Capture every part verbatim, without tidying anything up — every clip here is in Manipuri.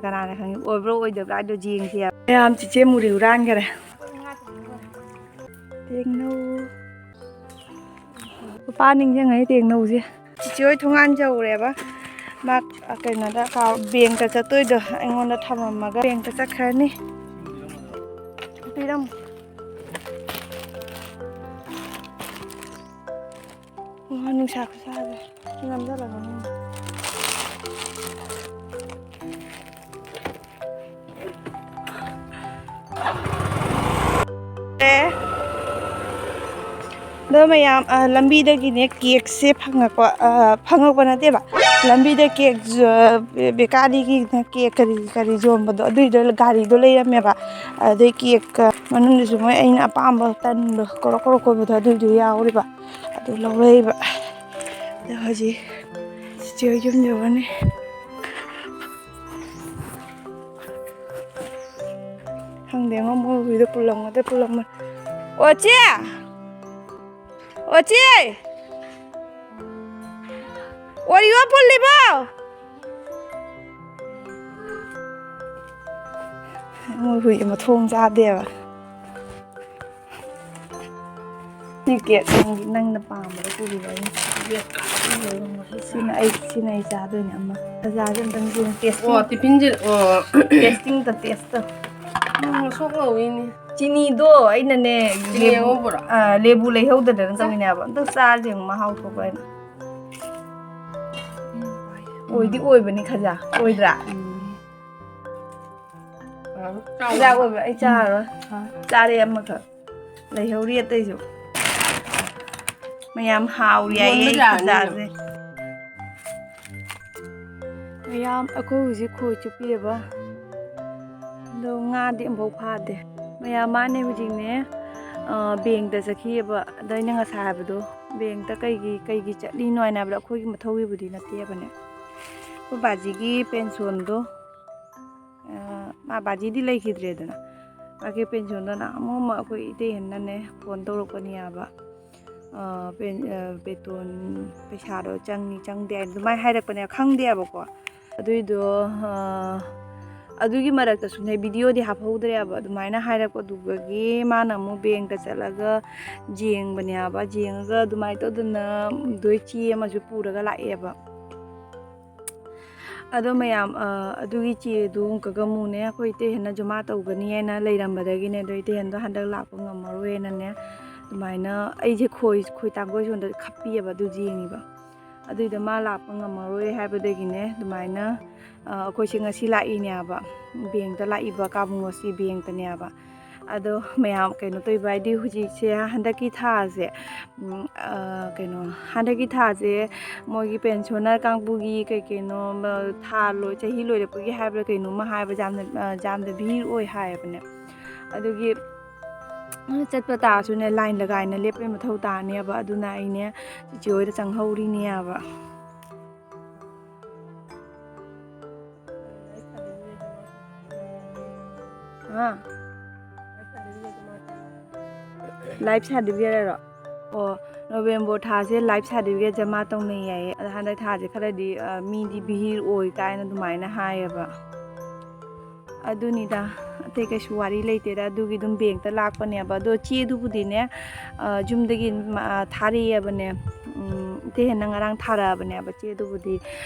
ꯀꯅꯥꯅ ꯈꯪꯉꯤ ꯑꯣꯏꯕ꯭ꯔꯥ ꯑꯣꯏꯗꯕ꯭ꯔꯥ ꯍꯥꯏꯗꯣ ꯌꯦꯡꯁꯦ ꯍꯥꯏꯕ꯫ ꯃꯌꯥꯝ ꯆꯤꯆꯦ ꯃꯨꯔꯤ ꯍꯨꯔꯥꯟꯈꯔꯦ꯫ ꯇꯦꯡꯅꯧ꯫ ꯂꯨꯄꯥ ꯅꯤꯡꯁꯤꯡꯉꯩ ꯇꯦꯡꯅꯧꯁꯦ꯫ ꯆꯤꯆꯦ ꯍꯣꯏ ꯊꯣꯡꯒꯥꯟ ꯌꯧꯔꯦꯕ꯫ ꯃꯥ ꯀꯩꯅꯣꯗ ꯕꯦꯡꯛꯇ ꯆꯠꯇꯣꯏꯗꯣ ꯑꯩꯉꯣꯟꯗ ꯊꯝꯃꯝꯃꯒ ꯕꯦꯡꯛꯇ ꯆꯠꯈ꯭ꯔꯅꯤ꯫ ꯄꯤꯔꯝꯃꯨ꯫ ꯋꯥ, ꯅꯨꯡꯁꯥ ꯈꯨꯁꯥꯁꯦ꯫ ꯁꯤ ꯅꯝꯖꯜꯂꯒꯅꯤ꯫ ꯑꯦ꯫ ꯑꯗꯣ ꯃꯌꯥꯝ, ꯑ, ꯂꯝꯕꯤꯗꯒꯤꯅꯦ ꯀꯦꯛꯁꯦ ꯐꯪꯉꯛꯄ, ꯑ, ꯐꯪꯉꯛꯄ ꯅꯠꯇꯦꯕ꯫ ꯂꯝꯕꯤꯗ ꯀꯦꯛ, ꯑ, ꯕꯦꯀꯥꯔꯤꯒꯤ ꯀꯦꯛ ꯀꯔꯤ ꯀꯔꯤ ꯌꯣꯟꯕꯗꯣ ꯑꯗꯨꯏꯗꯣ ꯒꯥꯔꯤꯗꯣ ꯂꯩꯔꯝꯃꯦꯕ꯫ ꯑꯗꯩ ꯀꯦꯛ, ꯑ, ꯃꯅꯨꯡꯗꯁꯨ ꯃꯣꯏ ꯑꯩꯅ ꯑꯄꯥꯝꯕ ꯇꯟꯗꯣ ꯀꯣꯔꯣꯛ ꯀꯣꯔꯣꯛ ꯀꯣꯏꯕꯗꯣ ꯑꯗꯨꯏꯗꯣ ꯌꯥꯎꯔꯤꯕ꯫ ꯑꯗꯨ ꯂꯧꯔꯛꯏꯕ꯫ ꯑꯗꯣ ꯍꯧꯖꯤꯛ ꯆꯤꯆꯦ ꯍꯣꯏ ꯌꯨꯝ ꯌꯧꯔꯅꯤ꯫ ꯈꯪꯗꯦꯉꯣ, ꯃꯣꯏ ꯍꯨꯏꯗꯣ ꯄꯨꯜꯂꯝꯒꯗ꯭ꯔꯥ ꯄꯨꯜꯂꯝꯃꯣꯏ꯫ ꯑꯣ ꯆꯦ! ꯑꯣ ꯆꯦ! ꯑꯣꯔꯤꯑꯣ ꯄꯨꯜꯂꯤꯕꯣ? ꯃꯣꯏ ꯍꯨꯏ ꯑꯃ ꯊꯣꯡ ꯆꯥꯗꯦꯕ꯫ ꯁꯤ ꯀꯦꯛ ꯅꯪꯒꯤ, ꯅꯪꯅ ꯄꯥꯝꯕꯗꯣ ꯄꯨꯔꯤꯕ ꯑꯩꯅ꯫ ꯁꯤꯅ ꯑꯩ, ꯁꯤꯅ ꯑꯩ ꯆꯥꯗꯣꯏꯅꯦ ꯑꯃ꯫ ꯕꯖꯥꯔꯁꯦ ꯑꯝꯇꯪ ꯌꯦꯡꯉꯨ, ꯇꯦꯁꯇꯤꯡ꯫ ꯑꯣ, ꯇꯤꯐꯤꯟꯁꯦ, ꯑꯣ꯫ ꯇꯦꯁꯇꯤꯡꯗ ꯇꯦꯁꯇ꯫ ꯎꯝ, ꯁꯣꯛ ꯂꯧꯋꯤꯅꯦ꯫ ꯆꯤꯅꯤꯗꯣ ꯑꯩꯅꯅꯦ, ꯆꯤꯅꯤ ꯂꯦꯕꯨ, ꯑꯉꯧꯕꯔꯣ? ꯑꯥ, ꯂꯦꯕꯨ ꯂꯩꯍꯧꯗꯗꯅ ꯆꯥ꯫ ꯇꯧꯔꯤꯅꯦꯕ꯫ ꯑꯝꯇꯪ ꯆꯥꯔꯁꯦ ꯌꯦꯡꯉꯨ, ꯃꯍꯥꯎ ꯊꯣꯛꯄ꯭ꯔꯥ ꯍꯥꯏꯅ꯫ ꯑꯣꯏꯗꯤ ꯑꯣꯏꯕꯅꯤ ꯈꯖ, ꯑꯣꯏꯗ꯭ꯔꯥ? ꯎꯝ꯫ ꯈꯖ ꯑꯣꯏꯕ ꯑꯩ ꯆꯥꯔꯔꯣꯏ꯫ ꯎꯝ꯫ ꯆꯥꯔꯦ ꯑꯃꯈꯛ꯫ ꯂꯩꯍꯧꯔꯤ ꯑꯇꯩꯁꯨ꯫ ꯃꯌꯥꯝ ꯍꯥꯎꯔꯤ ꯍꯥꯏꯌꯦ ꯌꯣꯟꯕ ꯌꯥꯔꯅꯤ꯫ ꯈꯖꯥꯁꯦ꯫ ꯃꯌꯥꯝ ꯑꯩꯈꯣꯏ ꯍꯧꯖꯤꯛ ꯈꯣꯏ ꯆꯨꯞꯄꯤꯑꯕ꯫ ꯑꯗꯣ ꯉꯥꯗꯤ ꯑꯃꯐꯥꯎ ꯐꯥꯗꯦ꯫ ꯃꯌꯥꯝ ꯃꯥꯅꯦ ꯍꯧꯖꯤꯛꯅꯦ, ꯑ, ꯕꯦꯡꯛꯇ ꯆꯠꯈꯤꯑꯕ꯫ ꯑꯗꯣ ꯑꯩꯅ ꯉꯁꯥꯏ ꯍꯥꯏꯕꯗꯣ, ꯕꯦꯡꯛꯇ ꯀꯩꯒꯤ, ꯀꯩꯒꯤ ꯆꯠꯂꯤꯅꯣ ꯍꯥꯏꯅ ꯍꯥꯏꯕꯗꯣ, ꯑꯩꯈꯣꯏꯒꯤ ꯃꯊꯧꯒꯤꯕꯨꯗꯤ ꯅꯠꯇꯦꯕꯅꯦ꯫ ꯑꯩꯈꯣꯏ ꯕꯥꯖꯤꯒꯤ ꯄꯦꯟꯁꯤꯜꯗꯣ ꯑ, ꯃꯥ ꯕꯥꯖꯤꯗꯤ ꯂꯩꯈꯤꯗ꯭ꯔꯦꯗꯅ꯫ ꯃꯥꯒꯤ ꯄꯦꯟꯁꯤꯜꯗꯣ ꯅꯍꯥꯟꯃꯨꯛ ꯑꯃ ꯑꯩꯈꯣꯏ ꯏꯇꯩꯍꯟꯅꯅꯦ ꯐꯣꯟ ꯇꯧꯔꯛꯄꯅꯦꯕ꯫ ꯑ, ꯄꯦꯟ-, ꯑ, ꯕꯦꯇꯣꯟ ꯄꯩꯁꯥꯗꯣ ꯆꯪꯉꯤ ꯆꯪꯗꯦ ꯍꯥꯏꯅ ꯑꯗꯨꯃꯥꯏꯅ ꯍꯥꯏꯔꯛꯄꯅꯦ, ꯈꯪꯗꯦꯕꯀꯣ꯫ ꯑꯗꯨꯏꯗꯣ, ꯑ, ꯑꯗꯨꯒꯤ ꯃꯔꯛꯇꯁꯨꯅꯦ, ꯚꯤꯗꯤꯑꯣꯗꯤ ꯍꯥꯞꯍꯧꯗ꯭ꯔꯦꯕ꯫ ꯑꯗꯨꯃꯥꯏꯅ ꯍꯥꯏꯔꯛꯄꯗꯨꯒꯤ ꯃꯥꯅ ꯑꯃꯨꯛ ꯕꯦꯡꯇ ꯆꯠꯂꯒ ꯌꯦꯡꯕꯅꯦꯕ꯫ ꯌꯦꯡꯉꯒ ꯑꯗꯨꯃꯥꯏꯅ ꯇꯧꯗꯅ ꯗꯣꯏ ꯆꯦ ꯑꯃꯁꯨ ꯄꯨꯔꯒ ꯂꯥꯛꯑꯦꯕ꯫ ꯑꯗꯣ ꯃꯌꯥꯝ, ꯑ, ꯑꯗꯨꯒꯤ ꯆꯦꯗꯨ ꯑꯃꯨꯛꯀꯒ ꯑꯃꯨꯛꯅꯦ, ꯑꯩꯈꯣꯏ ꯏꯇꯩ ꯍꯦꯟꯅ ꯖꯃꯥ ꯇꯧꯒꯅꯤ ꯍꯥꯏꯅ ꯂꯩꯔꯝꯕꯗꯒꯤꯅꯦ, ꯑꯗꯣ ꯏꯇꯩ ꯍꯦꯟꯗꯣ ꯍꯟꯗꯛ ꯂꯥꯛꯄ ꯉꯝꯃꯔꯣꯏꯅꯅꯦ, ꯑꯗꯨꯃꯥꯏꯅ ꯑꯩꯁꯦ ꯈꯣꯏ, ꯈꯣꯏ ꯇꯥꯡꯒꯣꯏ ꯁꯣꯟꯗ ꯈꯞꯄꯤꯑꯕ ꯑꯗꯨ ꯌꯦꯡꯉꯤꯕ꯫ ꯑꯗꯨꯏꯗ ꯃꯥ ꯂꯥꯛꯄ ꯉꯝꯃꯔꯣꯏ ꯍꯥꯏꯕꯗꯒꯤꯅꯦ, ꯑꯗꯨꯃꯥꯏꯅ, ꯑ, ꯑꯩꯈꯣꯏꯁꯦ ꯉꯁꯤ ꯂꯥꯛꯏꯅꯦꯕ, ꯕꯦꯡꯇ ꯂꯥꯛꯏꯕ ꯀꯥꯕꯨꯡ ꯉꯁꯤ ꯕꯦꯡꯇꯅꯦꯕ꯫ ꯑꯗꯣ ꯃꯌꯥꯝ ꯀꯩꯅꯣ ꯇꯧꯔꯤꯕ ꯍꯥꯏꯗꯤ ꯍꯧꯖꯤꯛꯁꯦ ꯍꯟꯗꯛꯀꯤ ꯊꯥꯁꯦ, ꯎꯝ, ꯑ, ꯀꯩꯅꯣ, ꯍꯟꯗꯛꯀꯤ ꯊꯥꯁꯦ ꯃꯣꯏꯒꯤ ꯄꯦꯟꯁꯤꯌꯣꯅꯔ ꯀꯥꯡꯕꯨꯒꯤ ꯀꯩ ꯀꯩꯅꯣ, ꯃ-, ꯊꯥ ꯂꯣꯏ-, ꯆꯍꯤ ꯂꯣꯏꯔꯛꯄꯒꯤ ꯍꯥꯏꯕ꯭ꯔꯥ ꯀꯩꯅꯣꯝꯃ ꯍꯥꯏꯕ, ꯌꯥꯝꯅ, ꯑ, ꯌꯥꯝꯅ ꯚꯤꯔ ꯑꯣꯏ ꯍꯥꯏꯌꯦꯕꯅꯦ꯫ ꯑꯗꯨꯒꯤ ꯆꯠꯄ ꯇꯥꯔꯁꯨꯅꯦ, ꯂꯥꯏꯟ ꯂꯒꯥꯏꯅ ꯂꯦꯞꯄꯩ ꯃꯊꯧ ꯇꯥꯅꯦꯕ꯫ ꯑꯗꯨꯅ ꯑꯩꯅꯦ ꯆꯤꯆꯦ ꯍꯣꯏꯗ ꯆꯪꯍꯧꯔꯤꯅꯦꯕ꯫ ꯍꯥ? ꯂꯥꯏꯐ ꯁꯥꯔꯇꯤꯐꯤꯀꯦꯠ ꯍꯥꯏꯔꯣ? ꯑꯣ, ꯅꯣꯕꯦꯝꯕꯔ ꯊꯥꯁꯦ ꯂꯥꯏꯐ ꯁꯥꯔꯇꯤꯐꯤꯀꯦꯠ ꯖꯃꯥ ꯇꯧꯅꯩ ꯍꯥꯏꯌꯦ꯫ ꯑꯗꯣ ꯍꯟꯗꯛ ꯊꯥꯁꯦ ꯈꯔꯗꯤ, ꯑ, ꯃꯤꯗꯤ ꯚꯤꯔ ꯑꯣꯏ ꯀꯥꯏꯅ ꯑꯗꯨꯃꯥꯏꯅ ꯍꯥꯏꯌꯦꯕ꯫ ꯑꯗꯨꯅꯤꯗ, ꯑꯇꯩ ꯀꯩꯁꯨ ꯋꯥꯔꯤ ꯂꯩꯇꯦꯗ꯫ ꯑꯗꯨꯒꯤ ꯑꯗꯨꯝ ꯕꯦꯡꯇ ꯂꯥꯛꯄꯅꯦꯕ꯫ ꯑꯗꯣ ꯆꯦꯗꯨꯕꯨꯗꯤꯅꯦ, ꯑ, ꯌꯨꯝꯗꯒꯤ ꯃ-, ꯑ, ꯊꯥꯔꯛꯑꯦꯕꯅꯦ꯫ ꯎꯝ, ꯏꯇꯩ ꯍꯦꯟꯅ ꯉꯔꯥꯡ ꯊꯥꯔꯛꯑꯕꯅꯦꯕ ꯆꯦꯗꯨꯕꯨꯗꯤ꯫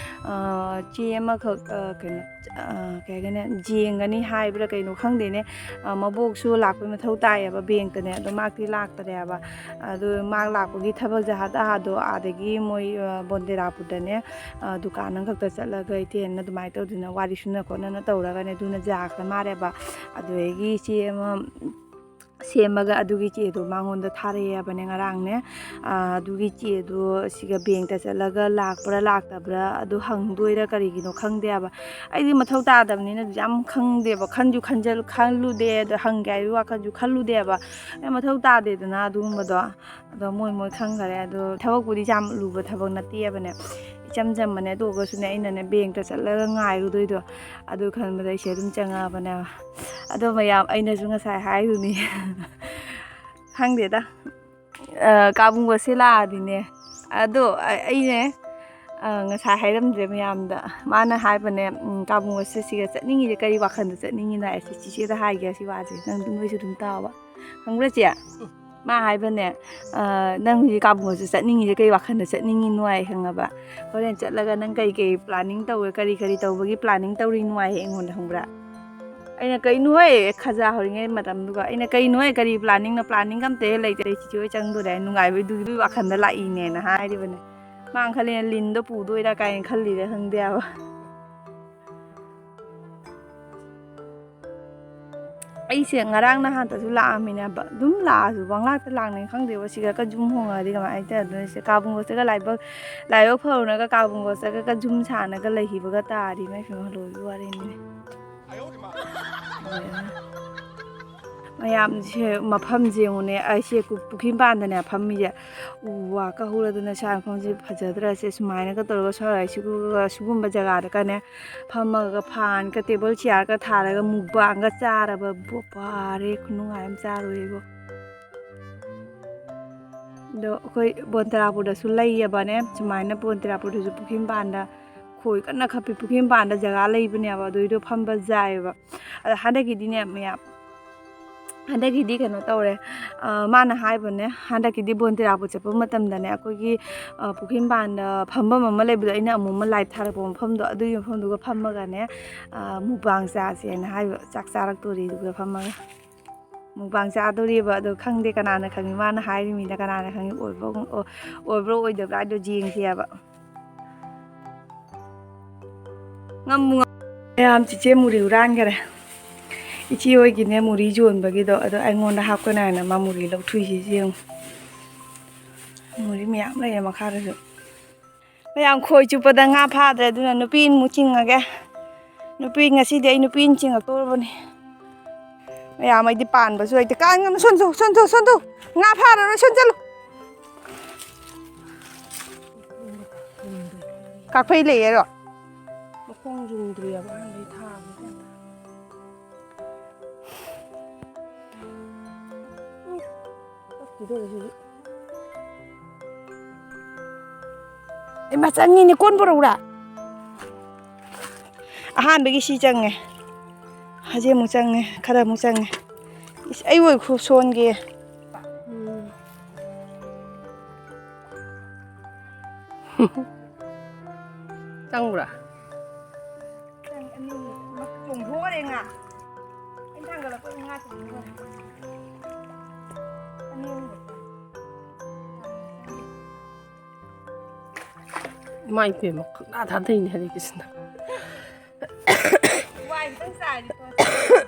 ꯑ, ꯆꯦ ꯑꯃꯈꯛ, ꯑ, ꯀꯩꯅꯣ, ꯑ, ꯀꯩ ꯍꯥꯏꯒꯅꯤ, ꯌꯦꯡꯒꯅꯤ ꯍꯥꯏꯕ꯭ꯔꯥ ꯀꯩꯅꯣ ꯈꯪꯗꯦꯅꯦ꯫ ꯑ, ꯃꯕꯣꯛꯁꯨ ꯂꯥꯛꯄꯩ ꯃꯊꯧ ꯇꯥꯏꯌꯦꯕ ꯕꯦꯡꯇꯅꯦ꯫ ꯑꯗꯣ ꯃꯥꯛꯇꯤ ꯂꯥꯛꯇꯔꯦꯕ꯫ ꯑꯗꯨ ꯃꯥ ꯂꯥꯛꯄꯒꯤ ꯊꯕꯛ ꯖꯍꯥ ꯇꯍꯥꯗꯣ ꯑꯥꯗꯒꯤ ꯃꯣꯏ, ꯑ, ꯕꯣꯟꯗꯦꯔꯥꯄꯨꯔꯗꯅꯦ, ꯑ, ꯗꯨꯀꯥꯟ ꯑꯃꯈꯛꯇ ꯆꯠꯂꯒ ꯏꯇꯦꯟꯅ ꯑꯗꯨꯃꯥꯏꯅ ꯇꯧꯗꯅ ꯋꯥꯔꯤ ꯁꯨꯅ ꯈꯣꯠꯅꯅ ꯇꯧꯔꯒꯅꯦ, ꯑꯗꯨꯅ ꯌꯥꯈ꯭ꯔ ꯃꯥꯜꯂꯦꯕ꯫ ꯑꯗꯨꯗꯒꯤ ꯏꯆꯦ ꯑꯃ ꯁꯦꯝꯃꯒ ꯑꯗꯨꯒꯤ ꯆꯦꯗꯣ ꯃꯉꯣꯟꯗ ꯊꯥꯔꯛꯑꯦꯕꯅꯦ ꯉꯔꯥꯡꯅꯦ꯫ ꯑ, ꯑꯗꯨꯒꯤ ꯆꯦꯗꯣ ꯁꯤꯒ ꯕꯦꯡꯇ ꯆꯠꯂꯒ ꯂꯥꯛꯄ꯭ꯔꯥ ꯂꯥꯛꯇꯕ꯭ꯔꯥ ꯑꯗꯨ ꯍꯪꯗꯣꯏꯔꯥ ꯀꯔꯤꯒꯤꯅꯣ ꯈꯪꯗꯦꯕ꯫ ꯑꯩꯗꯤ ꯃꯊꯧ ꯇꯥꯗꯕꯅꯤꯅ ꯑꯗꯨ ꯌꯥꯝ ꯈꯪꯗꯦꯕ꯫ ꯈꯟꯁꯨ ꯈꯟꯖꯜ-, ꯈꯜꯂꯨꯗꯦ, ꯑꯗꯣ ꯍꯪꯒꯦ ꯍꯥꯏꯕꯒꯤ ꯋꯥꯈꯜꯁꯨ ꯈꯜꯂꯨꯗꯦꯕ꯫ ꯑꯩ ꯃꯊꯧ ꯇꯥꯗꯦꯗꯅ ꯑꯗꯨꯒꯨꯝꯕꯗꯣ꯫ ꯑꯗꯣ ꯃꯣꯏ ꯃꯣꯏ ꯈꯪꯈꯔꯦ꯫ ꯑꯗꯣ ꯊꯕꯛꯄꯨꯗꯤ ꯌꯥꯝ ꯂꯨꯕ ꯊꯕꯛ ꯅꯠꯇꯦꯕꯅꯦ꯫ ꯏꯆꯝ ꯆꯝꯕꯅꯦ꯫ ꯑꯗꯨ ꯑꯣꯏꯔꯒꯁꯨꯅꯦ, ꯑꯩꯅꯅꯦ ꯕꯦꯡꯇ ꯆꯠꯂꯒ ꯉꯥꯏꯔꯨꯗꯣꯏꯗꯣ, ꯑꯗꯨ ꯈꯟꯕꯗ ꯑꯩꯁꯦ ꯑꯗꯨꯝ ꯆꯪꯉꯛꯑꯕꯅꯦꯕ꯫ ꯑꯗꯣ ꯃꯌꯥꯝ, ꯑꯩꯅꯁꯨ ꯉꯁꯥꯏ ꯍꯥꯏꯗꯨꯅꯤ꯫ ꯈꯪꯗꯦꯗ꯫ ꯑ, ꯀꯥꯕꯨꯡꯒꯁꯦ ꯂꯥꯛꯑꯗꯤꯅꯦ꯫ ꯑꯗꯣ ꯑ-, ꯑꯩꯅꯦ, ꯑ, ꯉꯁꯥꯏ ꯍꯥꯏꯔꯝꯗ꯭ꯔꯦ ꯃꯌꯥꯝꯗ꯫ ꯃꯥꯅ ꯍꯥꯏꯕꯅꯦ, ꯎꯝ, ꯀꯥꯕꯨꯡꯒ ꯆꯠꯁꯤꯒ ꯆꯠꯅꯤꯡꯉꯤꯁꯦ ꯀꯔꯤ ꯋꯥꯈꯜꯗ ꯆꯠꯅꯤꯡꯉꯤꯅꯣ ꯍꯥꯏꯁꯦ꯫ ꯆꯤꯆꯦꯗ ꯍꯥꯏꯒꯦ ꯁꯤ ꯋꯥꯁꯦ꯫ ꯅꯪ, ꯅꯣꯏꯁꯨ ꯑꯗꯨꯝ ꯇꯥꯎꯕ꯫ ꯈꯪꯕ꯭ꯔꯥ, ꯆꯦ? ꯃꯥ ꯍꯥꯏꯕꯅꯦ, ꯑ, "ꯅꯪ ꯍꯧꯖꯤꯛ ꯀꯥꯕꯨꯡꯒ ꯆꯠꯅꯤꯡꯉꯤꯁꯦ ꯀꯔꯤ ꯋꯥꯈꯜꯗ ꯆꯠꯅꯤꯡꯉꯤꯅꯣ?" ꯍꯥꯏ, ꯈꯪꯉꯕ? "ꯍꯣꯔꯦꯟ ꯆꯠꯂꯒ ꯅꯪ ꯀꯔꯤ ꯀꯔꯤ planning ꯇꯧꯋꯦ, ꯀꯔꯤ ꯀꯔꯤ ꯇꯧꯕꯒꯤ planning ꯇꯧꯔꯤꯅꯣ?" ꯍꯥꯏ ꯑꯩꯉꯣꯟꯗ, ꯈꯪꯕ꯭ꯔꯥ? ꯑꯩꯅ, "ꯀꯩꯅꯣꯍꯦ?" ꯈꯖꯥ ꯍꯧꯔꯤꯉꯩ ꯃꯇꯝꯗꯨꯒ꯫ ꯑꯩꯅ, "ꯀꯩꯅꯣꯍꯦ? ꯀꯔꯤ planning ꯅꯣ? Planning ꯒ ꯑꯝꯇ ꯍꯦꯛ ꯂꯩꯇ꯭ꯔꯦ꯫ ꯆꯤꯆꯦ ꯍꯣꯏ ꯆꯪꯗꯣꯔꯦ꯫ ꯅꯨꯡꯉꯥꯏꯕꯩꯗꯨꯒꯤ ꯋꯥꯈꯜꯗ ꯂꯥꯛꯏꯅꯦꯅ" ꯍꯥꯏꯔꯤꯕꯅꯦ꯫ ꯃꯥ ꯈꯜꯂꯤꯅꯦ ꯂꯤꯟꯗꯣ ꯄꯨꯗꯣꯏꯔꯥ ꯀꯥꯏꯅ ꯈꯜꯂꯤꯔꯥ ꯈꯪꯗꯦ ꯍꯥꯏꯕ꯫ ꯑꯩꯁꯦ ꯉꯔꯥꯡ ꯅꯍꯥꯟꯇꯁꯨ ꯂꯥꯛꯑꯝꯃꯤꯅꯦꯕ꯫ ꯑꯗꯨꯝ ꯂꯥꯛꯑꯁꯨ ꯄꯪꯂꯥꯛꯇ ꯂꯥꯛꯅꯩ, ꯈꯪꯗꯦꯕ꯫ ꯁꯤꯒ ꯀ ꯌꯨꯝ ꯍꯣꯡꯉꯛꯑꯗꯤ ꯀꯃꯥꯏꯅ ꯇꯧꯗꯣꯏꯅꯣ? ꯁꯤ ꯀꯥꯕꯨꯡꯒꯣ ꯆꯠꯂꯒ ꯂꯥꯏꯕꯛ, ꯂꯥꯏꯕꯛ ꯐꯔꯨꯔꯒ ꯀꯥꯕꯨꯡꯒꯣ ꯆꯠꯂꯒ ꯌꯨꯝ ꯁꯥꯅꯒ ꯂꯩꯈꯤꯕꯒ ꯇꯥꯔꯗꯤ ꯏꯃꯥꯏ ꯄꯦꯝꯃ, ꯂꯣꯏꯕꯒꯤ ꯋꯥꯔꯤꯅꯤꯅꯦ꯫ ꯃꯌꯥꯝꯁꯦ, ꯃꯐꯝꯁꯦ ꯌꯦꯡꯉꯨꯅꯦ꯫ ꯑꯩꯁꯦ ꯀꯨ-, ꯄꯨꯈ꯭ꯔꯤ ꯃꯄꯥꯟꯗꯅꯦ ꯐꯝꯃꯤꯁꯦ꯫ ꯎ ꯋꯥ ꯀ ꯍꯧꯔꯗꯅ ꯁ꯭ꯋꯥꯏ ꯃꯐꯝꯁꯦ ꯐꯖꯗ꯭ꯔꯁꯦ꯫ ꯁꯨꯃꯥꯏꯅꯒ ꯇꯧꯔꯒ ꯁ꯭ꯋꯥꯏ ꯁꯤꯒꯨꯝꯕ, ꯁꯤꯒꯨꯝꯕ ꯖꯒꯥꯗꯒꯅꯦ ꯐꯝꯃꯒ ꯐꯥꯟꯒ ꯇꯦꯕꯜ ꯆꯤꯌꯥꯔꯒ ꯊꯥꯔꯒ ꯃꯨꯛꯕꯥꯡꯒ ꯆꯥꯔꯕ ꯕꯣ-, ꯋꯥꯔꯦ, ꯈꯨꯅꯨꯡꯉꯥꯏ ꯑꯃ ꯆꯥꯔꯨꯔꯦꯕꯣ꯫ ꯑꯗꯣ ꯑꯩꯈꯣꯏ ꯕꯣꯟꯇꯦꯔꯥꯄꯨꯔꯗꯁꯨ ꯂꯩꯌꯦꯕꯅꯦ, ꯁꯨꯃꯥꯏꯅ ꯕꯣꯟꯇꯦꯔꯥꯄꯨꯔꯗꯁꯨ ꯄꯨꯈ꯭ꯔꯤ ꯃꯄꯥꯟꯗ ꯈꯣꯏ ꯀꯟꯅ ꯈꯞꯄꯤ꯫ ꯄꯨꯈ꯭ꯔꯤ ꯃꯄꯥꯟꯗ ꯖꯒꯥ ꯂꯩꯕꯅꯦꯕ, ꯑꯗꯨꯏꯗꯣ ꯐꯝꯕ ꯌꯥꯏꯑꯕ꯫ ꯑꯗꯣ ꯍꯟꯗꯛꯀꯤꯗꯤꯅꯦ ꯃꯌꯥꯝ, ꯍꯟꯗꯛꯀꯤꯗꯤ ꯀꯩꯅꯣ ꯇꯧꯔꯦ꯫ ꯑ, ꯃꯥꯅ ꯍꯥꯏꯕꯅꯦ, ꯍꯟꯗꯛꯀꯤꯗꯤ ꯕꯣꯟꯇꯦꯔꯥꯄꯨꯔ ꯆꯠꯄ ꯃꯇꯝꯗꯅꯦ, ꯑꯩꯈꯣꯏꯒꯤ, ꯑ, ꯄꯨꯈ꯭ꯔꯤ ꯃꯄꯥꯟꯗ ꯐꯝꯐꯝ ꯑꯃ ꯂꯩꯕꯗꯣ, ꯑꯩꯅ ꯑꯃꯨꯛ ꯑꯃ ꯂꯥꯏꯞ ꯊꯥꯔꯛꯄ ꯃꯐꯝꯗꯣ, ꯑꯗꯨꯒꯤ ꯃꯐꯝꯗꯨꯒ ꯐꯝꯃꯒꯅꯦ, ꯑ, ꯃꯨꯛꯕꯥꯡ ꯆꯥꯁꯦꯅ ꯍꯥꯏꯕ꯫ ꯆꯥꯛ ꯆꯥꯔꯛꯇꯣꯔꯤ ꯑꯗꯨꯒ ꯐꯝꯃꯒ꯫ ꯃꯨꯛꯕꯥꯡ ꯆꯥꯗꯣꯔꯤꯕ ꯑꯗꯣ ꯈꯪꯗꯦ, ꯀꯅꯥꯅ ꯈꯪꯉꯤ? ꯃꯥꯅ ꯍꯥꯏꯔꯤꯃꯤꯅ ꯀꯅꯥꯅ ꯈꯪꯉꯤ? ꯑꯣꯏꯕ꯭ꯔꯣ, ꯑꯣ-, ꯑꯣꯏꯕ꯭ꯔꯣ ꯑꯣꯏꯗꯕ꯭ꯔꯥ ꯍꯥꯏꯗꯣ ꯌꯦꯡꯁꯦꯕ꯫ ꯉꯝꯕꯨ ꯉꯝ-, ꯃꯌꯥꯝ, ꯆꯤꯆꯦ ꯃꯨꯔꯤ ꯍꯨꯔꯥꯟꯈꯔꯦ꯫ ꯏꯆꯦ ꯍꯣꯏꯒꯤꯅꯦ ꯃꯨꯔꯤ ꯌꯣꯟꯕꯒꯤꯗꯣ, ꯑꯗꯣ ꯑꯩꯉꯣꯟꯗ ꯍꯥꯞꯀꯅꯤ ꯍꯥꯏꯅ ꯃꯥ ꯃꯨꯔꯤ ꯂꯧꯊꯣꯛꯏꯁꯤ ꯌꯦꯡꯉꯨ꯫ ꯃꯨꯔꯤ ꯃꯌꯥꯝ ꯂꯩꯔꯦ ꯃꯈꯥꯗꯁꯨ꯫ ꯃꯌꯥꯝ, ꯈꯣꯏ ꯆꯨꯞꯄꯗ ꯉꯥ ꯐꯥꯗ꯭ꯔꯦ, ꯑꯗꯨꯅ ꯅꯨꯄꯤ ꯑꯃꯨꯛ ꯆꯤꯡꯉꯒꯦ꯫ ꯅꯨꯄꯤ, ꯉꯁꯤꯗꯤ ꯑꯩ ꯅꯨꯄꯤ ꯑꯃ ꯆꯤꯡꯉꯛꯇꯧꯔꯕꯅꯤ꯫ ꯃꯌꯥꯝ, ꯑꯩꯗꯤ ꯄꯥꯟꯕꯁꯨ ꯍꯩꯇꯦ꯫ ꯀꯥꯡꯒꯅꯨ, ꯁꯣꯟꯊꯣꯛ, ꯁꯣꯟꯊꯣꯛ, ꯁꯣꯟꯊꯣꯛ꯫ ꯉꯥ ꯐꯥꯔꯔꯣꯏ, ꯁꯣꯟ ꯆꯠꯂꯨ꯫ ꯀꯥꯐꯩ ꯂꯩꯌꯦꯔꯣ? ꯃꯈꯣꯡ ꯌꯨꯡꯗ꯭ꯔꯤꯑꯕ, ꯑꯍꯥꯟꯕꯩ ꯊꯥꯕꯗ꯫ ꯇꯠꯈꯤꯗꯣꯔꯦ ꯁꯤꯁꯨ꯫ ꯏꯃꯥ, ꯆꯪꯉꯤꯅꯦ, ꯀꯣꯟ ꯄꯨꯔꯛꯎꯔꯥ? ꯑꯍꯥꯟꯕꯒꯤ ꯁꯤ ꯆꯪꯉꯦ꯫ ꯍꯧꯖꯤꯛ ꯑꯃꯨꯛ ꯆꯪꯉꯦ, ꯈꯔ ꯑꯃꯨꯛ ꯆꯪꯉꯦ꯫ ꯏꯁ, ꯑꯩ ꯑꯣꯏ ꯈꯨ ꯁꯣꯟꯒꯦ꯫ ꯎꯝ꯫ ꯆꯪꯕ꯭ꯔꯥ? ꯆꯪ-, ꯑꯅꯤ ꯆꯣꯡꯊꯣꯛꯈꯔꯦ ꯉꯥ꯫ ꯑꯩꯅ ꯊꯥꯡꯒꯠꯂꯛꯄꯗ ꯉꯥ ꯆꯣꯡꯊꯣꯛꯈꯔꯦ꯫ ꯑꯅꯤ ꯑꯍꯨꯝ꯫ ꯏꯃꯥ ꯏꯄꯦꯝꯃ, ꯈꯪꯊꯥ ꯊꯥꯗꯩꯅꯦ ꯍꯔꯦ ꯀ꯭ꯔꯤꯁꯅ꯫ ꯋꯥꯏ ꯈꯤꯇꯪ ꯆꯥꯏꯔꯗꯤ ꯐꯗꯧꯕ꯫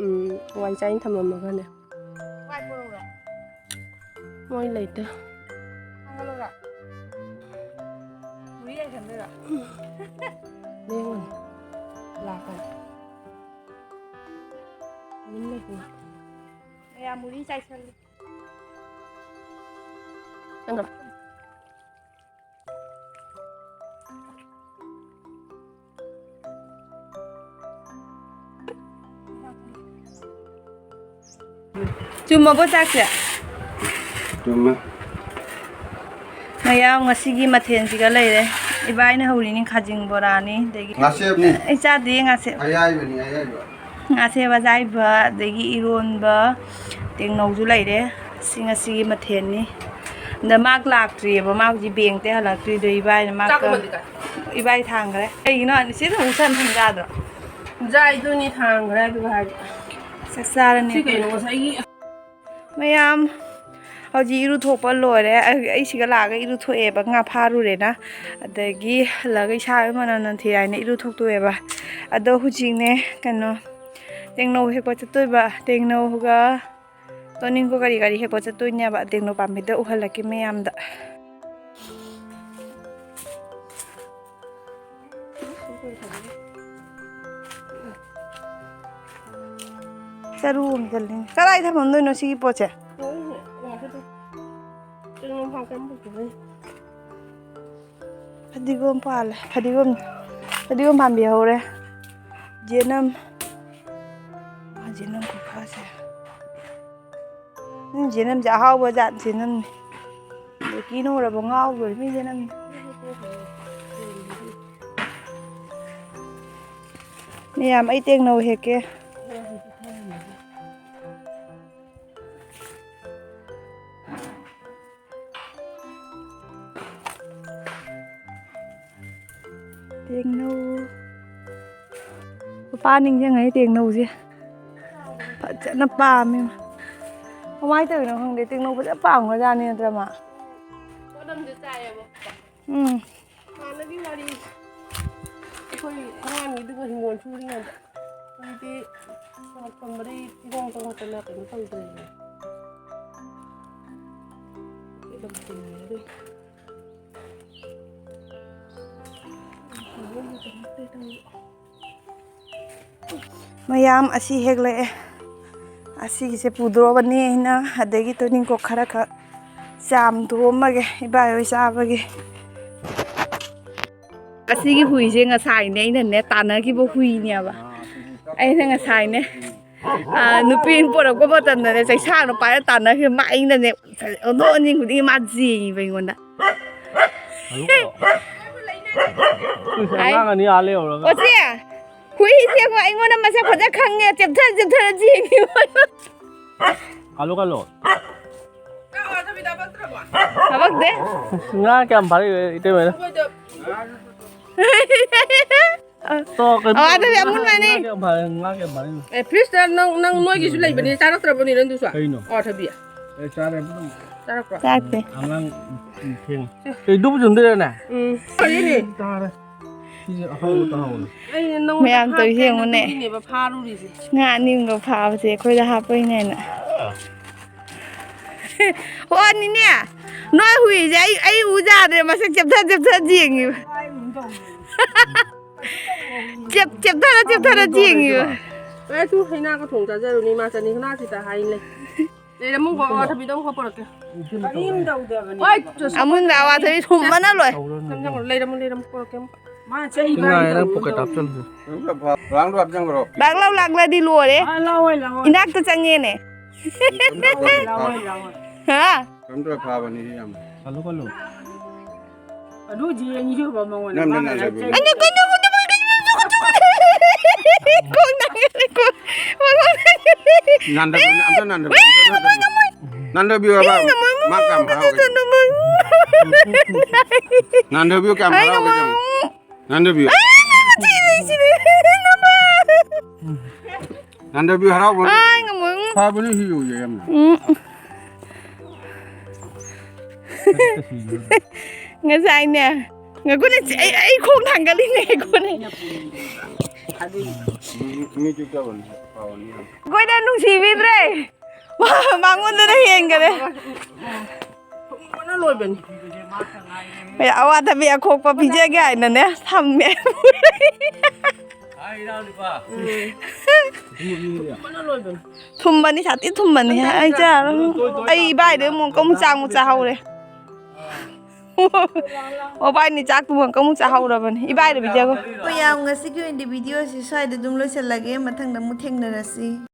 ꯎꯝ, ꯋꯥꯏ ꯆꯥꯏꯅ ꯊꯝꯃꯝꯃꯒꯅꯦ꯫ ꯋꯥꯏ ꯄꯨꯔꯛꯎꯔꯥ? ꯃꯣꯏ ꯂꯩꯇꯦ꯫ ꯊꯥꯡꯒꯠꯂꯨꯔꯥ? ꯃꯨꯔꯤ ꯌꯥꯏꯁꯟꯗꯣꯏꯔꯣ? ꯂꯦꯡꯉꯨꯅꯦ꯫ ꯂꯥꯛꯀꯅꯤ꯫ ꯇꯨꯃꯤꯟ ꯂꯩꯈꯣ꯫ ꯃꯌꯥꯝ ꯃꯨꯔꯤ ꯆꯥꯏꯁꯜꯂꯤ꯫ ꯅꯪꯒ ꯆꯨꯝꯃꯕꯣ ꯆꯥꯛꯁꯦ? ꯆꯨꯝꯃꯦ꯫ ꯃꯌꯥꯝ ꯉꯁꯤꯒꯤ ꯃꯊꯦꯜꯁꯤꯒ ꯂꯩꯔꯦ꯫ ꯏꯕꯥꯏꯅ ꯍꯧꯔꯤꯅꯤ ꯈꯥꯖꯤꯡ ꯕꯣꯔꯥꯅꯤ, ꯑꯗꯒꯤ ꯉꯥꯁꯦꯞꯅꯤ꯫ ꯑꯩ ꯆꯥꯗꯦ ꯉꯥꯁꯦꯞ꯫ ꯑꯌꯥꯏꯕꯅꯤ, ꯑꯌꯥꯏꯕ꯫ ꯉꯥꯁꯦꯞ ꯑꯌꯥꯏꯕ, ꯑꯗꯒꯤ ꯏꯔꯣꯟꯕ, ꯇꯦꯡꯅꯧꯁꯨ ꯂꯩꯔꯦ꯫ ꯁꯤ ꯉꯁꯤꯒꯤ ꯃꯊꯦꯜꯅꯤ꯫ ꯑꯗ ꯃꯥ ꯂꯥꯛꯇ꯭ꯔꯤꯑꯕ, ꯃꯥ ꯍꯧꯖꯤꯛ ꯕꯦꯡꯇꯩ ꯍꯜꯂꯛꯇ꯭ꯔꯤꯗꯣ ꯏꯕꯥꯏꯅ ꯃꯥ ꯆꯥꯛ ꯀ-, ꯑꯃꯗꯤ ꯀꯥꯏ? ꯏꯕꯥꯏ ꯊꯥꯡꯈ꯭ꯔꯦ꯫ ꯀꯩꯒꯤꯅꯣ ꯍꯥꯏꯗꯤ ꯁꯤꯗ ꯑꯃꯨꯛ ꯁꯟ ꯊꯝ ꯌꯥꯗ꯭ꯔꯣ? ꯌꯥꯏꯗꯨꯅꯤ ꯊꯥꯡꯈ꯭ꯔꯦ ꯑꯗꯨꯒ ꯍꯥꯏꯗꯤ꯫ ꯆꯥꯛ ꯆꯥꯔꯅꯤ ꯁꯤ ꯑꯩꯈꯣꯏ꯫ ꯀꯩꯅꯣ ꯉꯁꯥꯏꯒꯤ ꯃꯌꯥꯝ ꯍꯧꯖꯤꯛ ꯏꯔꯨꯊꯣꯛꯄ ꯂꯣꯏꯔꯦ꯫ ꯑꯩ, ꯑꯩ ꯁꯤꯒ ꯂꯥꯛꯑꯒ ꯏꯔꯨꯊꯣꯛꯑꯦꯕ, ꯉꯥ ꯐꯥꯔꯨꯔꯦꯅ꯫ ꯑꯗꯒꯤ ꯍꯜꯂꯒ ꯏꯁꯥ ꯃꯅꯝ ꯅꯝꯊꯤ ꯍꯥꯏꯅ ꯏꯔꯨꯊꯣꯛꯇꯣꯛꯑꯦꯕ꯫ ꯑꯗꯣ ꯍꯧꯖꯤꯛꯅꯦ ꯀꯩꯅꯣ ꯇꯦꯡꯅꯧ ꯍꯦꯛꯄ ꯆꯠꯇꯣꯏꯕ꯫ ꯇꯦꯡꯅꯧꯒ ꯇꯣꯅꯤꯡꯈꯣꯛ ꯀꯔꯤ ꯀꯔꯤ ꯍꯦꯛꯄ ꯆꯠꯇꯣꯏꯅꯦꯕ꯫ ꯇꯦꯡꯅꯧ ꯄꯥꯝꯕꯤꯗ ꯎꯍꯜꯂꯛꯀꯦ ꯃꯌꯥꯝꯗ꯫ ꯆꯔꯨ ꯑꯃ ꯆꯠꯂꯤ꯫ ꯀꯗꯥꯏ ꯊꯝꯃꯝꯗꯣꯏꯅꯣ ꯁꯤꯒꯤ ꯄꯣꯠꯁꯦ? ꯐꯗꯤꯒꯣꯝ ꯄꯥꯜꯂꯦ꯫ ꯐꯗꯤꯒꯣꯝ, ꯐꯗꯤꯒꯣꯝ ꯄꯥꯝꯕꯤ ꯍꯧꯔꯦ꯫ ꯖꯦꯅꯝ꯫ ꯖꯦꯅꯝ ꯈꯨꯐꯥꯁꯦ꯫ ꯎꯝ, ꯖꯦꯅꯝꯁꯦ ꯑꯍꯥꯎꯕ ꯖꯥꯠ ꯖꯦꯅꯝꯅꯤ꯫ ꯕꯦꯀꯤꯅ ꯎꯔꯕ ꯉꯥꯎꯗꯣꯔꯤꯃꯤ ꯖꯦꯅꯝꯅꯤ꯫ ꯃꯌꯥꯝ, ꯑꯩ ꯇꯦꯡꯅꯧ ꯍꯦꯛꯀꯦ꯫ ꯇꯦꯡꯅꯧ꯫ ꯂꯨꯄꯥ ꯅꯤꯡꯁꯤꯡꯉꯛꯑꯦ ꯇꯦꯡꯅꯧꯁꯦ꯫ ꯐꯖꯅ ꯄꯥꯝꯃꯦ꯫ ꯀꯃꯥꯏꯅ ꯇꯧꯔꯤꯅꯣ ꯈꯪꯗꯦ, ꯇꯦꯡꯅꯧ ꯐꯖꯅ ꯄꯥꯝꯈ꯭ꯔꯖꯥꯠꯅꯤ ꯅꯠꯇ꯭ꯔ ꯃꯥ? ꯄꯣꯠ ꯑꯃꯁꯨ ꯆꯥꯏꯌꯦꯕ꯫ ꯎꯝ꯫ ꯍꯥꯟꯅꯒꯤ ꯋꯥꯔꯤ꯫ ꯑꯩꯈꯣꯏ ꯑꯉꯥꯡꯒꯤꯗꯨꯒ ꯍꯤꯡꯒꯣꯜ ꯁꯨꯔꯤꯉꯩꯗ꯫ ꯍꯧꯖꯤꯛꯇꯤ ꯆꯥꯛ ꯊꯣꯡꯕꯗꯩ ꯏꯔꯣꯡ ꯇꯧ ꯅꯠꯇꯅ ꯀꯩꯅꯣ ꯇꯧꯗ꯭ꯔꯦꯗꯅ꯫ ꯑꯗꯨꯝ ꯆꯤꯡꯉꯦ ꯑꯗꯨꯝ꯫ ꯃꯌꯥꯝ ꯑꯁꯤ ꯍꯦꯛꯂꯛꯑꯦ꯫ ꯑꯁꯤꯒꯤꯁꯦ ꯄꯨꯗ꯭ꯔꯣꯕꯅꯤ ꯑꯩꯅ, ꯑꯗꯒꯤ ꯇꯨꯅꯤꯡꯀꯣꯛ ꯈꯔ ꯈꯛ ꯆꯥꯝꯊꯣꯛꯑꯝꯃꯒꯦ ꯏꯕꯥꯏꯍꯣꯏ ꯆꯥꯕꯒꯤ꯫ ꯑꯁꯤꯒꯤ ꯍꯨꯏꯁꯦ ꯉꯁꯥꯏꯅꯦ ꯑꯩꯅꯅꯦ ꯇꯥꯟꯅꯈꯤꯕ ꯍꯨꯏꯅꯦꯕ꯫ ꯑꯩꯅ ꯉꯁꯥꯏꯅꯦ, ꯑ, ꯅꯨꯄꯤ ꯑꯃ ꯄꯣꯔꯛꯄ ꯃꯇꯝꯗꯅꯦ ꯆꯩꯁꯥꯡꯅ ꯄꯥꯏꯔ ꯇꯥꯟꯅꯈꯤꯕ꯫ ꯃꯥ ꯑꯩꯅꯅꯦ ꯑꯣꯟꯊꯣꯛ ꯑꯣꯟꯁꯤꯟ ꯈꯨꯗꯤꯡꯒꯤ ꯃꯥ ꯆꯦꯡꯉꯤꯕ ꯑꯩꯉꯣꯟꯗ꯫ Hello, hello. Yes, hi. ꯑꯉꯥꯡ ꯑꯅꯤ ꯑꯥ ꯂꯩꯍꯧꯔꯒ꯫ ꯑꯣꯆꯦ, ꯍꯨꯏꯁꯦ ꯑꯩꯉꯣꯟꯗ ꯃꯁꯛ ꯐꯖ ꯈꯪꯉꯦ, ꯆꯦꯞꯊ ꯆꯦꯞꯊꯔ ꯆꯦꯡꯉꯤꯕ꯫ ꯀꯜꯂꯣ, ꯀꯜꯂꯣ꯫ ꯊꯕꯛꯇꯦ꯫ ꯉꯥ ꯀꯌꯥꯝ ꯐꯥꯔꯛꯏ, ꯏꯇꯩꯃ? ꯇꯣ, ꯀꯩꯅꯣ ꯑꯣ, ꯑꯗꯨꯗꯤ ꯑꯃꯨꯟꯕꯅꯤ꯫ ꯉꯥ ꯀꯌꯥꯝ ꯐꯥꯔꯦ? ꯉꯥ ꯀꯌꯥꯝ ꯐꯥꯔꯦ? ꯑꯦ, ꯐ꯭ꯔꯤꯖꯇ ꯅꯪ, ꯅꯪ ꯅꯣꯏꯒꯤꯁꯨ ꯂꯩꯕꯅꯤ, ꯆꯥꯔꯛꯇ꯭ꯔꯕꯅꯤ ꯅꯪꯗꯨꯁꯨ? ꯀꯩꯅꯣ? ꯑꯋꯥꯊꯕꯤ꯫ ꯑꯦ, ꯆꯥꯔꯦ꯫ ꯆꯥꯔꯛꯄ꯭ꯔꯣ? ꯆꯥꯛꯇꯦ꯫ ꯑꯉꯥꯡ ꯊꯦꯡ꯫ ꯑꯦ, ꯗꯨꯕꯨ ꯆꯨꯝꯗꯣꯏꯔꯅꯦ? ꯎꯝ꯫ ꯐꯔꯦꯅꯦ꯫ ꯆꯥꯔꯦ꯫ ꯁꯤꯁꯦ ꯑꯍꯥꯎꯕ ꯇꯥꯍꯧꯔꯦ꯫ ꯑꯩꯅ ꯅꯉꯣꯟꯗ ꯃꯌꯥꯝ ꯇꯧꯏ ꯐꯥꯈ꯭ꯔꯦꯅ ꯌꯦꯡꯉꯨꯅꯦ꯫ ꯑꯗꯨꯒꯤꯅꯦꯕ ꯐꯥꯔꯨꯔꯤꯁꯦ꯫ ꯉꯥ ꯑꯅꯤ ꯑꯃꯒ ꯐꯥꯕꯁꯦ ꯑꯩꯈꯣꯏꯗ ꯍꯥꯞꯄꯩꯅꯦꯅ꯫ ꯑꯣ, ꯅꯤꯅꯦ, ꯅꯣꯏ ꯍꯨꯏꯁꯦ ꯑꯩ, ꯑꯩ ꯎ ꯌꯥꯗ꯭ꯔꯦ, ꯃꯁꯛ ꯆꯦꯞꯊ ꯆꯦꯞꯊ ꯌꯦꯡꯉꯤꯕ꯫ ꯆꯦꯞ-, ꯆꯦꯞꯊꯔ ꯆꯦꯞꯊꯔ ꯌꯦꯡꯉꯤꯕ꯫ ꯑꯦ, ꯇꯨ ꯍꯩꯅꯥꯒ ꯊꯣꯡ ꯆꯥꯖꯔꯨꯅꯤ, ꯏꯃꯥ ꯆꯅꯤ ꯍꯩꯅꯥꯁꯤꯗ ꯍꯥꯏ ꯂꯩ꯫ ꯂꯩꯔꯝꯃꯨꯀꯣ, ꯑꯋꯥꯊꯕꯤꯗꯣ ꯑꯃꯨꯛ ꯄꯨꯔꯛꯀꯦ꯫ ꯀꯔꯤꯝ ꯇꯧꯗꯕꯅꯤ꯫ ꯍꯣꯏ, ꯑꯃꯨꯟꯕ ꯑꯋꯥꯊꯕꯤ ꯊꯨꯝꯕꯅ ꯂꯣꯏ꯫ ꯆꯪꯁꯤꯜꯂꯣ, ꯂꯩꯔꯝꯃꯨ, ꯂꯩꯔꯝꯃꯨ, ꯄꯨꯔꯛꯀꯦ ꯑꯃꯨꯛ꯫ ꯃꯥ ꯆꯩ ꯏꯃꯥ, ꯄꯥꯏꯔꯤ ꯅꯪ ꯇꯧꯔꯤ ꯄꯣꯀꯦꯠ ꯇꯧꯔꯤ꯫ ꯍꯥꯞꯆꯜꯂꯨ꯫ ꯂꯥꯛꯂꯥꯎ ꯂꯥꯛꯂꯗꯤ ꯂꯣꯏꯔꯦ꯫ ꯑꯥ, ꯂꯥꯎꯋꯦ, ꯂꯥꯎꯋꯦ꯫ ꯏꯅꯥꯛꯇ ꯆꯪꯉꯦꯅꯦ꯫ ꯂꯥꯎꯋꯦ, ꯂꯥꯎꯋꯦ꯫ ꯍꯥ? ꯀꯩꯅꯣꯝꯇ ꯐꯥꯕꯅꯤ ꯌꯥꯝ꯫ ꯈꯜꯂꯨ, ꯈꯜꯂꯨ꯫ ꯑꯗꯨ ꯌꯦꯡꯉꯤꯁꯤ ꯎꯕ ꯃꯉꯣꯟꯗ ꯅꯝ, ꯅꯝ, ꯃꯥꯅ ꯅꯝ, ꯅꯝ꯫ ꯆꯩ ꯑꯩꯅ ꯀꯩꯅꯣ ꯅꯥꯟꯊꯕꯤꯌꯨ, ꯑꯝꯇ ꯅꯥꯟꯊꯕꯤꯌꯨ, ꯑꯝꯇ ꯅꯥꯟꯊꯕꯤꯌꯨ꯫ ꯅꯥꯟꯊꯕꯤꯌꯨ ꯍꯥꯏꯕ꯫ ꯃꯥ ꯀꯌꯥꯝ ꯍꯔꯥꯎꯒꯦ꯫ ꯅꯥꯟꯊꯕꯤꯌꯨ ꯀꯌꯥꯝ ꯍꯔꯥꯎꯒꯦ ꯌꯦꯡꯉꯨ꯫ ꯅꯥꯟꯊꯕꯤꯌꯨ꯫ ꯅꯥꯟꯊꯕꯤꯌꯨ ꯍꯔꯥꯎꯕ꯫ ꯐꯕꯅꯤ ꯁꯤ ꯌꯣꯡꯁꯦ ꯌꯥꯝꯅ꯫ ꯉꯁꯥꯏꯅꯦ꯫ ꯉꯥꯏꯈꯣꯅꯦ, ꯑꯩ, ꯑꯩ ꯈꯣꯡ ꯊꯥꯡꯒꯠꯂꯤꯅꯦ, ꯉꯥꯏꯈꯣꯅꯦ꯫ ꯃꯤ, ꯃꯤ ꯆꯨꯞꯇꯕꯅꯤ, ꯐꯕꯅꯤ ꯌꯥꯝ꯫ ꯑꯩꯈꯣꯏꯅ ꯅꯨꯡꯁꯤꯕꯤꯗ꯭ꯔꯦ꯫ ꯃꯥ-, ꯃꯉꯣꯟꯗꯅ ꯍꯦꯟꯒꯔꯦ꯫ ꯊꯨꯝꯕꯅ ꯂꯣꯏꯕꯅꯤ꯫ ꯑꯋꯥꯊꯕꯤ ꯑꯈꯣꯛꯄ ꯄꯤꯖꯒꯦ ꯍꯥꯏꯅꯅꯦ ꯊꯝꯃꯦ꯫ ꯊꯨꯝꯕꯅ ꯂꯣꯏꯕꯅꯤ꯫ ꯊꯨꯝꯕꯅꯤ, ꯁꯥꯊꯤ ꯊꯨꯝꯕꯅꯤ꯫ ꯑꯩ ꯆꯥꯔꯣꯏ꯫ ꯑꯩ ꯏꯕꯥꯏꯗꯩ ꯑꯃꯨꯛ ꯑꯃꯨꯛ ꯆꯥꯛ ꯑꯃꯨꯛ ꯆꯥꯍꯧꯔꯦ꯫ ꯃꯕꯥꯏꯅꯤ ꯆꯥꯛꯇꯨ ꯑꯃꯨꯛ ꯑꯃꯨꯛ ꯆꯥꯍꯧꯔꯕꯅꯤ꯫ ꯏꯕꯥꯏꯗ ꯄꯤꯖꯒꯣ꯫ ꯍꯣꯏ, ꯌꯥꯝ ꯉꯁꯤꯒꯤ ꯑꯣꯏꯅꯗꯤ ꯚꯤꯗꯤꯑꯣꯁꯤ ꯁ꯭ꯋꯥꯏꯗ ꯑꯗꯨꯝ ꯂꯣꯏꯁꯤꯜꯂꯒꯦ꯫ ꯃꯊꯪꯗ ꯑꯃꯨꯛ ꯊꯦꯡꯅꯔꯁꯤ꯫